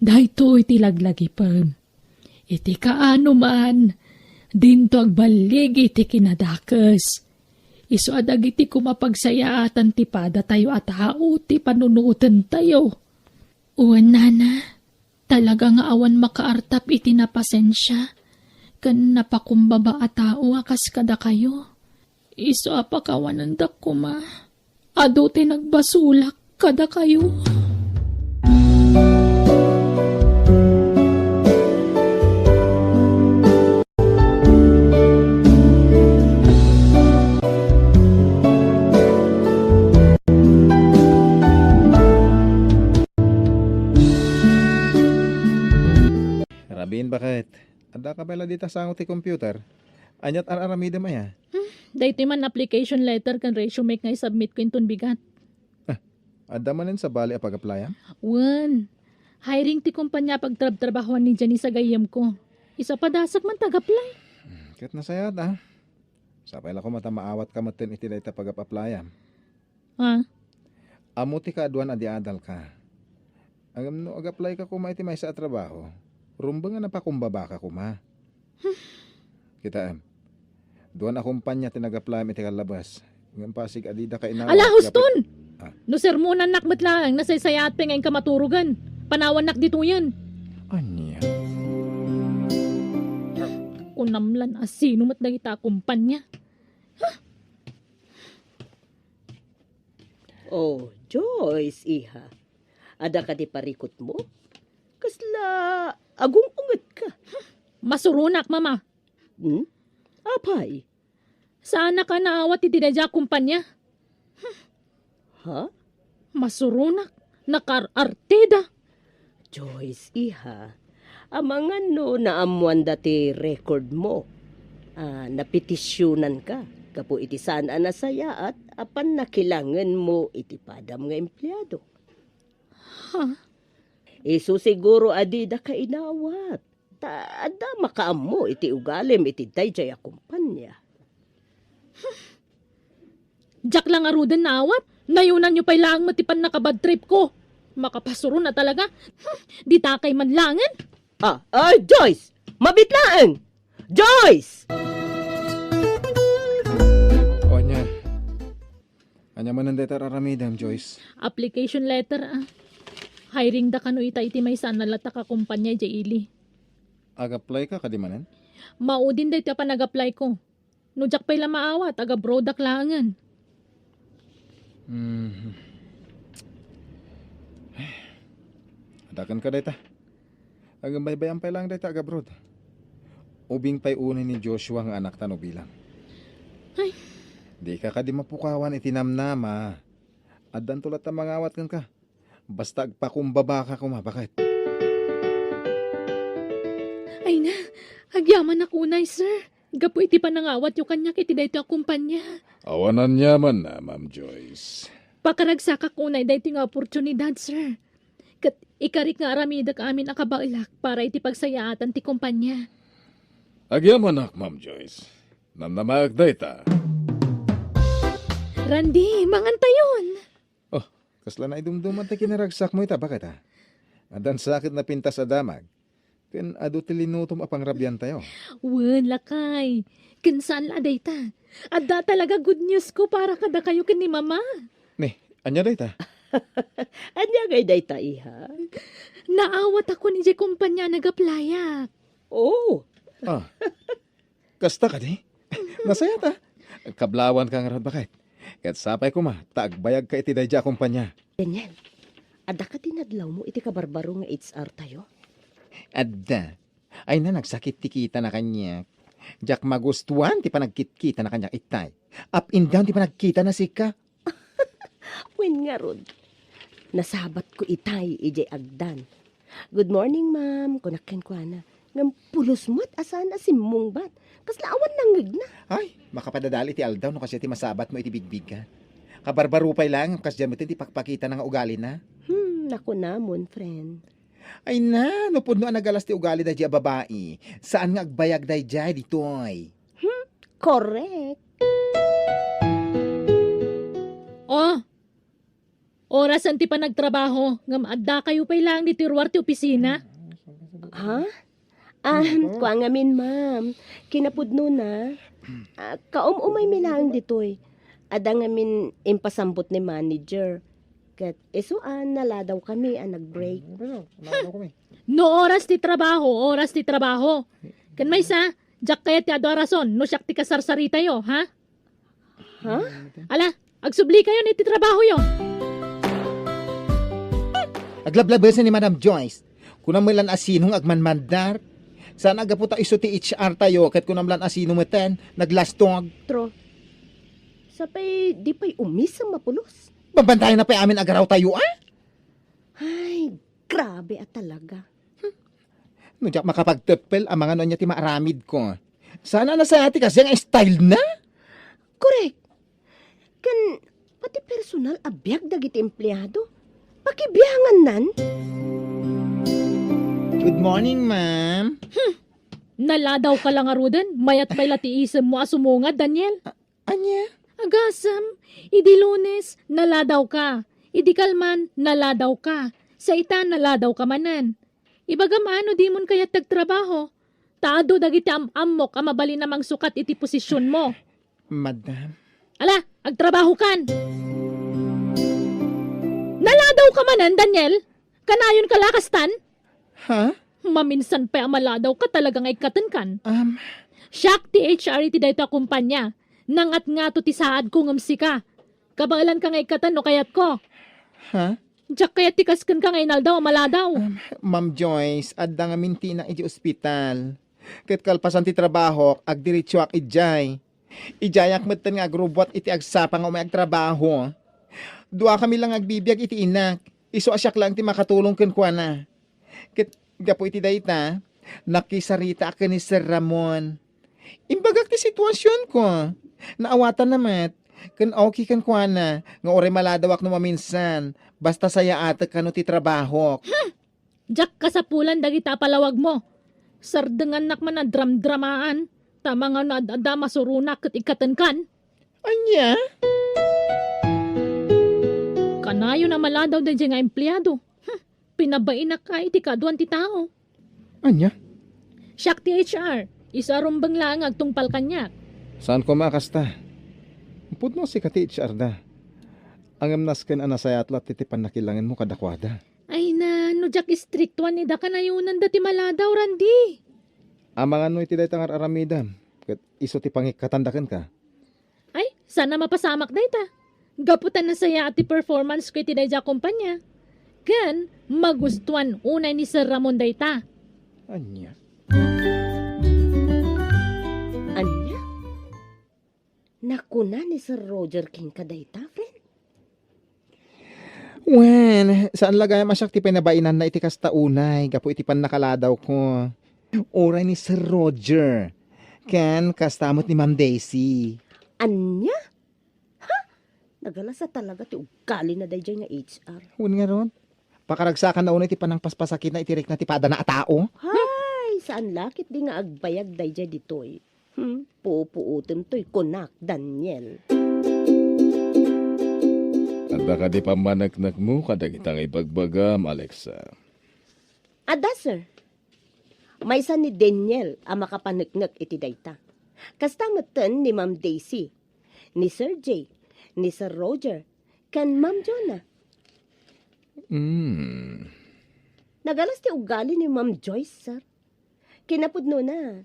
Daytoy ti laglagipem. Iti kaano man, dinto agballigi ti kinadakes. Isu a dagiti koma pagsayaatan ti padatayo a tao ti panunotentayo. Wen, nana, Talaga nga awan makaartap iti napasensia ken napakumbaba a tao a kas kadakayo. Isu a pakawanendak koma, adu ti nagbasolak kadakayo. Rabin, baket? Adda ka pay la dita sango ti computer? Aniat ar-aramidem aya? Hmm, daytoy man application letter ken resume nga isubmit ko inton bigat. Ah, adda manen sabali a pag-applyam? Wen. Hiring ti kumpanya a pagtrabtrabahoan ni Janice a gayyemko. Isu a padasek man ti ag-apply. Hmm, ket nasayaat, ah. Sapay la koma ta maawatka metten iti dayta pag-applyam. Ah. Ammo ti kaaduan a di adalka. Ngem no ag-apply ka koma iti maysa a trabaho, rumbeng a napakumbaba ka koma. Kitaem, duan a kumpanya ti nag-apply iti kallabas. Ngem pasig a dida ka inawat. Ala, huston! Ah. No sermonannak met laeng, nasaysayaat pay nga inka maturogen. Panawannak ditoyen. Ania? Kunam lan a sino met dagita a kumpanya. Oh, Joyce, iha. Adda kadi parikutmo? Kasla agung-ungetka? Masuronak, Mama. Hmm? Apay? Saanak a naawat iti daydiay a kumpanya. Ha? Masuronak, nakaar-arteda. Joyce, iha, amangan no naammoanda ti record mo. Ah, napetisyonanka gapu iti saan a nasayaat a pannakilangenmo iti padam nga empleado. Ha? Isu siguro a dida ka inawat. Ta adda makaammo iti ugalim iti daydiay a kumpanya. Diak la ngaruden naawat. Nayonanyo pay laeng met ti pannakabad trip ko. Makapasuron a talaga. Hmm, ditakay man laengen. Ah, ay, Joyce! Mabit laeng! Joyce! O, ania? Ania manen dayta ar-aramidem, Joyce? Application letter, ah. Hiring da kano ita iti maysa a nalatak a kumpanya idiay ili. Ag-apply ka kadi manen? Maudin daytoy a panag-apply ko. No diak pay la maawat, ag-abroadak laengen. Mhm. Adakan ka dayta. Agbaybayan pay laeng dayta ag-abroad. Ubing pay unay ni Joshua nga anakta no bilang. Ay. Dika kadi mapukawan iti namnama. Addanto latta mangawat kenka. Basta agpakumbaba ka koma, baket? Ay na, agyamanak unay, sir. Gapu iti panangawatyo kaniak iti daytoy a kumpanya. Awan aniamanna, Ma'am Joyce. Pakaragsakak unay daytoy nga oportunidad, sir. Ket ikarik nga aramidek amin a kabaelak para iti pagsayaatan ti kumpanya. Agyamanak, Ma'am Joyce. Namnamaek dayta. Randy, mangantayon! Oh, kasla naidumduman ti kinaragsakmo ita, baket, a? Addan sa ket napintas a damag. Ken adu ti linutom a pangrabiantayo. Wen, lakay. Ken saan la a dayta. Adda talaga good news ko para kadakayo ken ni Mama. Ni, ania dayta? Ania ngay dayta, iha? Naawatakon idiay kumpanya a nag-applyak. Oh. Ah. Kasta kadi? Nasayaat, a. Kablawanka ngarud, baket. Ket sapay koma ta agbayagka iti daydiay a kumpanya. Daniel, adda kadi nadlawmo iti kabarbaro nga H R tayo? Adda. Ay na, nagsakit ti kitana kaniak. Diak magustuan ti panagkitkitana kaniak itay. Up and down ti panagkitana sika. Wen ngarud, nasabatko itay idiay agdan. "Good morning, ma'am," kunak kenkuana. Ngem pulos met a saan a simmungbat. Kasla awan nangngegna. Ay, makapadadal iti aldaw no kasdiay ti masabatmo iti bigbigga. Kabarbaro pay laeng, kasdiay met ti pakpakitana nga ugalina. Hmm, nakunamon, friend. Ay na, no pudno a nagalas ti ugali daydiay a babai, saan nga agbayag daydiay ditoy. Hmm, correct. Oh, orasen ti panagtrabaho, ngem addakayo pay laeng ditoy ruar ti opisina? Ha? Ah, kua ngamin, ma'am. Kinapudnona, ah, kaum-umaymi laeng ditoy. Adda ngamin impasambut ni manager. Ket isu a naladawkami a nag-break. Hmm, ano, naladawkami. No oras ti trabaho, oras ti trabaho. Ken maysa, diak kayat ti adu a rason no siak ti kasarsaritatayo, ha? Ha? Ala, agsublikayon iti trabahoyo. Aglablabesen ni Madam Joyce. Kunam met la a sino nga agmanmandar. Saan a gapu ta isu ti H R tayo, ket kunam la a sino meten, naglastog. Tro. Sapay, di pay umisem a pulos. Babantayan na pay amin a garaw tayo, ah? Ay, grabe a talaga. No diak makapagteppel, amangan no ania ti maaramidko. Saan a nasayaat ti kasdiay nga style na? Korek. Ken pati personal a biag dagiti empleado. Pakibiangannan. Good morning, ma'am. Hmm. Naladawka la ngaruden, mayat pay la ti isemmo a sumungad, Daniel. A-, ania? Agasem, idi Lunes, naladawka. Idi kalman, naladawka. Sa ita, naladawka manen. Ibagam a no dimon kayat ti agtrabaho, ta adu dagiti am-ammok a mabalin a mangsukat iti posisionmo. Madam. Ala, agtrabahokan! Naladawka manen, Daniel? Kanayonka la kastan? Ha? Maminsan pay a maladawka talaga nga ikkatenkan. Um. Siak ti H R iti dayta a kumpanya. Nangatngato ti saadko ngem sika. Kabaelanka nga ikkaten no kayatko. Ha? Diak kayat ti kaskenka nga inaldaw a maladaw. Um, Ma'am Joyce, adda ngamin ti inak iti ospital. Ket kalpasan ti trabahok, agdiretsoak idiay. Idiayak metten nga agrubbuat iti agsapa nga umay agtrabaho. Duakami la nga agbibiag iti inak. Isu a siak laeng ti makatulong kenkuana. Ket gapu iti dayta, nakisaritaak ken ni Sir Ramon. Imbagak ti situasionko. Naawatanna met. Ken okay kenkuana nga uray maladawak no maminsan, basta sayaatek kano ti trabahok. Hmm! Diak kasapulan dagita a palawagmo. Sardengannak man a dramdramaan, ta amangan no ad-adda masuronak ket ikkatenkan. Ania? Kanayon a maladaw daydiay nga empleado. Hmm, pinabainak a iti kaaduan ti tao. Ania? Siak ti H R. Isu a rumbeng laeng nga agtungpal kaniak. Saan koma a kasta? Pudno a sika ti H R da. Ngem nasken a nasayaat latta ti pannakilangenmo kadakuada. Ay na, no diak istriktuan ni da, kanayonanda ti maladaw, Randy. Amangan no iti dayta nga ar-aramidem, ket isu ti pangikkatanda kenka. Ay, saan a mapasamak dayta. Gapu ta nasayaat ti performance ko iti daydiay a kumpanya. Ken magustuan unay ni Sir Ramon dayta. Ania? Ania? Nakuna ni Sir Roger kenka dayta, friend? Wen, saan la gayam a siak ti pinabainanna iti kasta unay gapu iti pannakaladawko. Uray ni Sir Roger. Ken kasta met ni Ma'am Daisy. Ania? Ha? Nagalas a talaga ti ugalina daydiay nga H R. Wen ngarud, pakaragsakanna unay ti panangpaspasakitna iti rikna ti padana a tao. Hay, saan la ketdi nga agbayag daydiay ditoy. Hmm, pupuotem toy kunak, Daniel. Adda kadi pammaneknekmo kadagita nga ibagbagam, Alexa? Adda, sir. Maysa ni Daniel a makapaneknek iti dayta. Kasta metten ni Ma'am Daisy, ni Sir Jay, ni Sir Roger, ken Ma'am Jonah. Hmm. Nagalas ti ugali ni Ma'am Joyce, sir. Kinapudnona,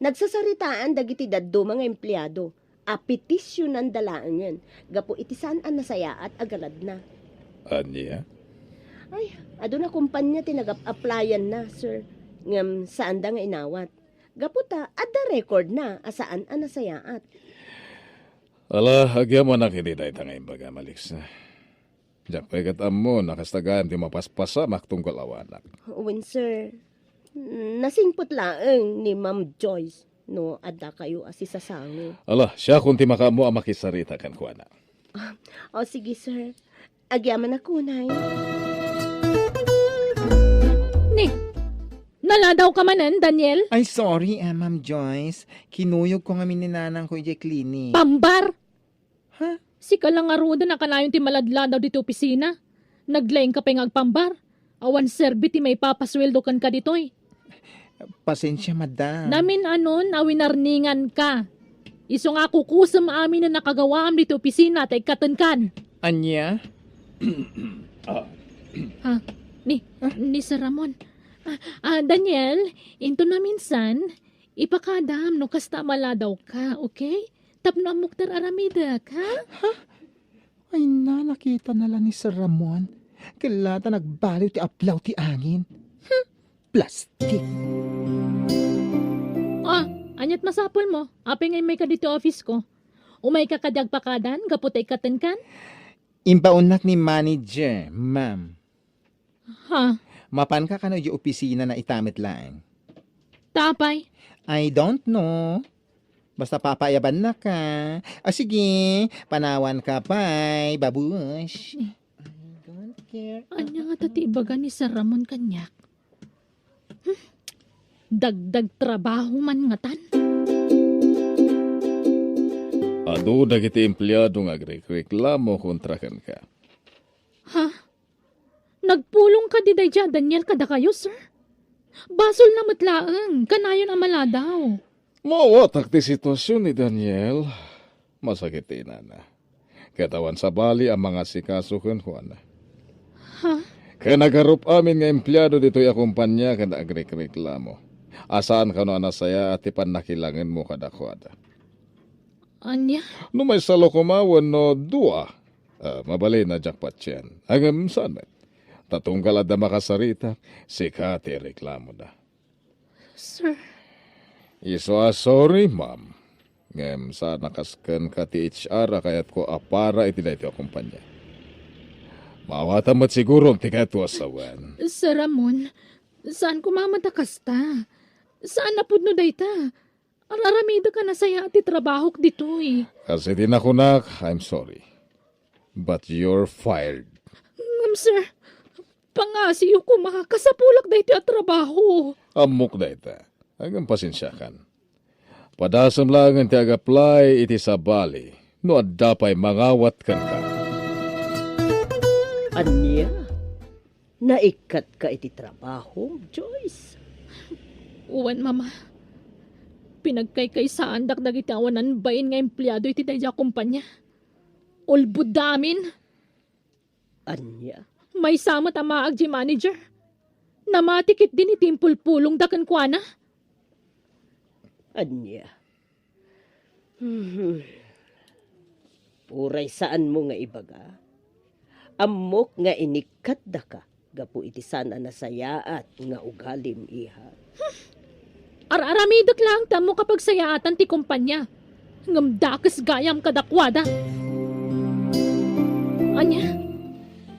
nagsasaritaan dagiti dadduma nga empleado a petisionanda laengen gapu iti saan a nasayaat a galadna. Ania? Ay, aduna kompania ti nagap-applyan na, sir. Ngem saanda nga inawat. Gapu ta adda record na a saan a nasayaat. Ala, agyamanak iti dayta nga imbagam, Alexa. Diak pay ket ammo no kasta gayam ti mapaspasamak tunggal awanak. Wen, sir. Nasingpet laeng ni Ma'am Joyce no addakayo a sisasango. Ala, siakon ti makaammo a makisarita kenkuana. Ah, o, sige, sir. Agyamanak unay. Ni, naladawka manen, Daniel? Ay, sorry, ah, Ma'am Joyce. Kinuyogko ngamin ni nanangko idiay klinik. Pambar? Ha? Sika la ngaruden a kanayon ti maladladaw ditoy opisina. Naglaingka pay nga agpambar. Awan serbi ti maipapasueldo kenka ditoy. Pasensia, madam. Namin-anon a winarninganka. Isu nga kukusem amin a nakagawaam ditoy opisina ta ikkatenkan. Ania? Ah. Ha? Ni, ni Sir Ramon. Ah, ah, Daniel, inton maminsan, ipakadam no kasta a maladawka, okay? Tapno ammok ti ar-aramidek, ha? Ay na, nakitana la ni Sir Ramon. Kella ta nagbaliw ti aplaw ti angin. Hmm, plastik. Ah, ania't masapulmo? Apay nga immayka ditoy office ko? Umayka kadi agpakadan gapu ta ikkatenkan? Impaunnak ni manager, ma'am. Ha? Mapanka kano idiay opisina na ita met laeng? Ta apay? I don't know. Basta papaayabannaka. Ah, sige, panawanka pay, babush. I don't care. Ania ngata ti ibaga ni Sir Ramon kaniak? Hmm? Dagdag trabaho man ngatan. Adu dagiti empleado nga agrekreklamo kontra kenka. Ha? Nagpulong kadi daydiay a Daniel kadakayo, sir? Basolna met laeng, kanayon a maladaw. Maawatak ti sitwasyon ni Daniel. Masakit ti inana. Ket awan sabali a mangasikaso kenkuana. Ha? Ken agarup amin nga empleado ditoy a kompania ket agrekreklamo. A saan kano a nasayaat ti pannakilangenmo kadakuada. Ania? No maysa la koma wenno dua, ah, mabalin a diak patien. Ngem saan met. Ta tunggal adda makasarita, sika ti ireklamoda. Sir. Isu a sorry, ma'am. Ngem saan a kas kenka ti H R a kayatko a para iti daytoy a kompania. Maawatam met sigurom ti kayatmo a sawen. Sir Ramon, saan koma met a kasta. Saan a pudno dayta. Ar-aramidek a nasayaat ti trabahok ditoy. Kas iti nakunak, I'm sorry. But you're fired. Ngem, sir, pangngasiyo koma, kasapulak daytoy a trabaho. Ammok dayta. Ngem pasensiakan. Padasem laengen ti ag-apply iti sabali no adda pay mangawat kenka. Ania? Naikkatka iti trabahom, Joyce? Wen, Mama. Pinagkaykaysaandak dagiti awanan bain nga empleado iti daydiay a kompania. Ulbodda amin. Ania? Maysa met a maag diay manager. Namati ketdi ni ti impulpulongda kenkuana. Ania? Hmm. Uray saanmo nga ibaga, ammok nga inikkatdaka gapu iti saan a nasayaat nga ugalim, iha. Ar-aramidek laeng ti ammok a pagsayaatan ti kompania, ngem dakes gayam kadakuada. Ania?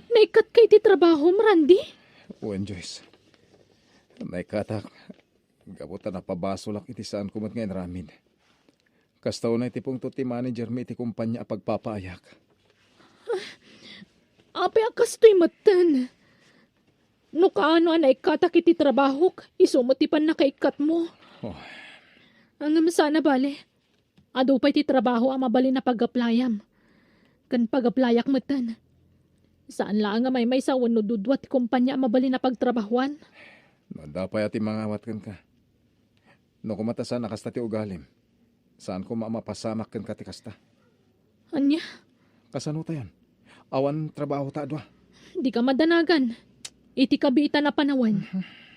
Naikkatka iti trabahom, Randy? Wen, Joyce. Naikkatak gapu ta napabasolak iti saanko met nga inaramid. Kasta unay ti pungtot ti managermi iti kompania a pagpapaayak. Apay a kastoy metten? No kaano a naikkatak iti trabahok, isu met ti pannakaikkatmo. Oh. Ngem saan a bale. Adu pay ti trabaho a mabalin a pag-applyam. Ken pag-applyak metten. Saan laeng a maymaysa wenno dudua ti kompania a mabalin a pagtrabahoan. No adda pay a ti mangawat kenka. No koma ta saan a kasta ti ugalim, saan koma a mapasamak kenka ti kasta. Ania? Kasano tayon? Awan trabaho ta a dua. Dika madanagan. Iti kabiitan a panawen,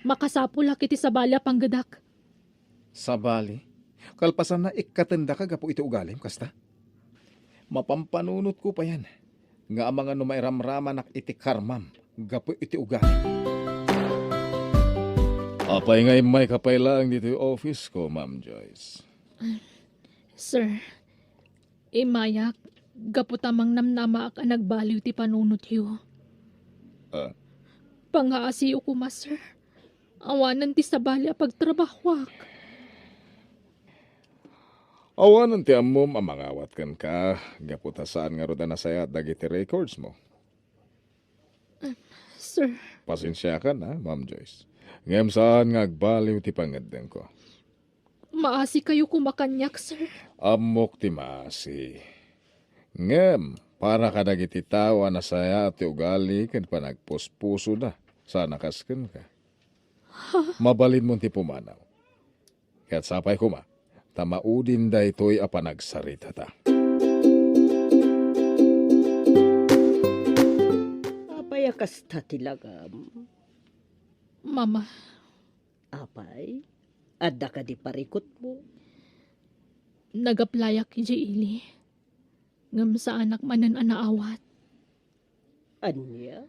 makasapulak iti sabali a panggedak. Sabali? Kalpasanna, ikkatendaka gapu iti ugalim, kasta? Mapampanunotko payen nga amangan no mairamramanak iti karmam gapu iti ugalim. Apay nga immayka pay laeng ditoy office ko, Ma'am Joyce? Sir, immayak gapu ta mangnamnamaak a nagbaliw ti panunotyo. Ah? Pangngaasiyo koma, sir. Awanen ti sabali a pagtrabahoak. Awanen ti ammom a mangawat kenka gapu ta saan ngarud a nasayaat dagiti records mo. Sir. Pasensiakan, ha, Ma'am Joyce. Ngem saan nga agbaliw ti pangngeddengko. Maasikayo koma kaniak, sir. Ammok ti maasi. Ngem, para kadagiti tao a nasayaat ti ugali ken panagpuspusoda, saan a kas kenka. Mabalinmon ti pumanaw. Ket sapay koma, ta maudin daytoy a panagsaritata. Kasta ti langam. Mama. Apay, adda kadi parikutmo? Nag-applyak idiay ili, ngem saanak manen a naawat. Ania?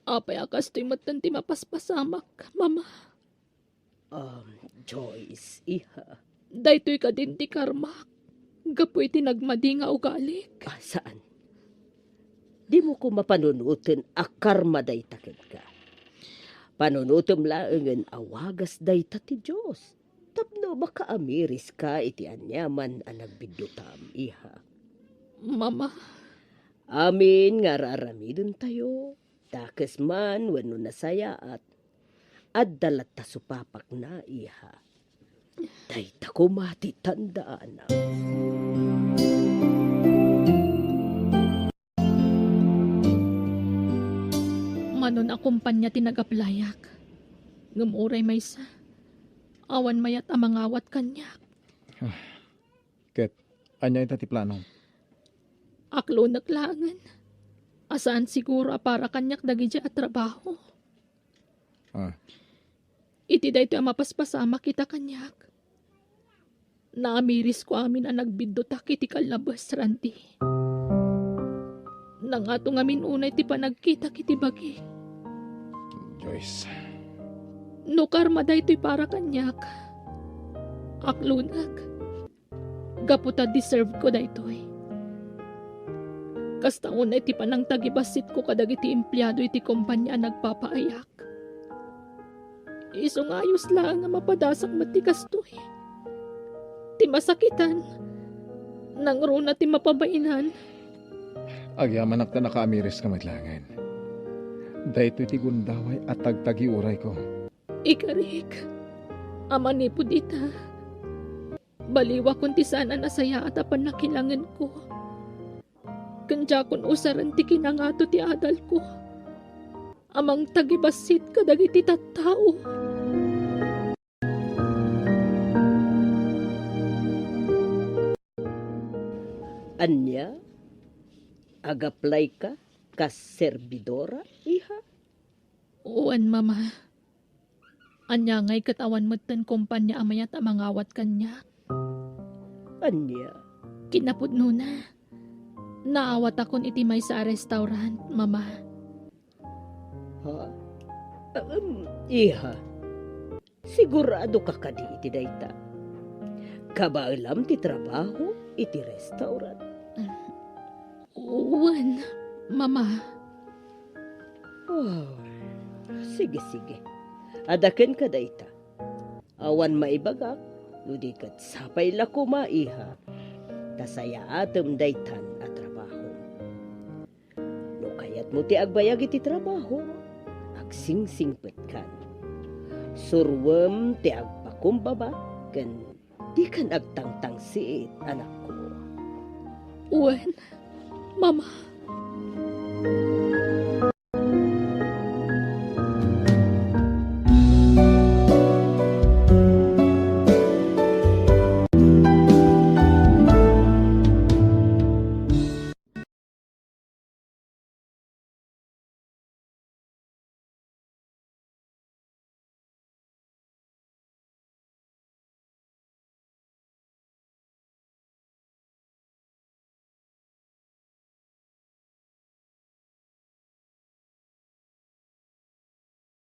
Apay a kastoy metten ti mapaspasamak, Mama? Um, Joyce, iha. Daytoy kadin ti karmak gapu iti nagmadi nga ugalik. Ah, saan? Dimo koma panunoten a karma dayta kenka. Panunotem laengen a wagas dayta ti Dios tapno makaamiriska iti aniaman a nagbiddutam, iha. Mama. Amin nga ar-aramidentayo, dakes man wenno nasayaat, adda latta supapakna, iha. Dayta koma ti tandaana. Manon a kompania ti nag-applyak. Ngem uray maysa, awan mayat a mangawat kaniak. Ket ania ita ti planom? Aklonek laengen a saan siguro a para kaniak dagidiay a trabaho. Ah. Iti daytoy a mapaspasamak ita kaniak, naamirisko amin a nagbiddutak iti kallabes, Randy. Nangato ngamin unay ti panagkitak iti bagik. Joyce. No karma daytoy para kaniak, aklonek. Gapu ta deserve ko daytoy. Kasta unay ti panangtagibassitko kadagiti empleado iti kompania a nagpapaayak. Isu nga ayos laeng a mapadasak met ti kastoy. Ti masakitan, nangruna ti mapabainan. Agyamanak ta nakaamiriska met laengen. Daytoy ti gundaway a tagtagiurayko. Ikarik, a manipud ita, baliwakon ti saan a nasayaat a pannakilangenko. Ken diakon usaren ti kinangato ti adalko a mangtagibassit kadagiti tattao. Ania? Agaplayka kas serbidora, iha? Wen, Mama. Ania ngay ket awan metten kompania a mayat a mangawat kaniak? Ania? Kinapudnona, naawatakon iti maysa a restaurant, Mama. Ha? Em, iha, siguradoka kadi iti dayta? Kabaelam ti trabaho iti restaurant? Wen, Mama. Oh, sige, sige. Adda kenka dayta. Awan maibagak, no di ket sapay la koma, iha. Ta sayaatem daytan a trabaho. No kayatmo ti agbayag iti trabaho, agsingsingpetkan. Suroem ti agpakumbaba ken dikan agtangtangsit, anakko. Wen, Mama.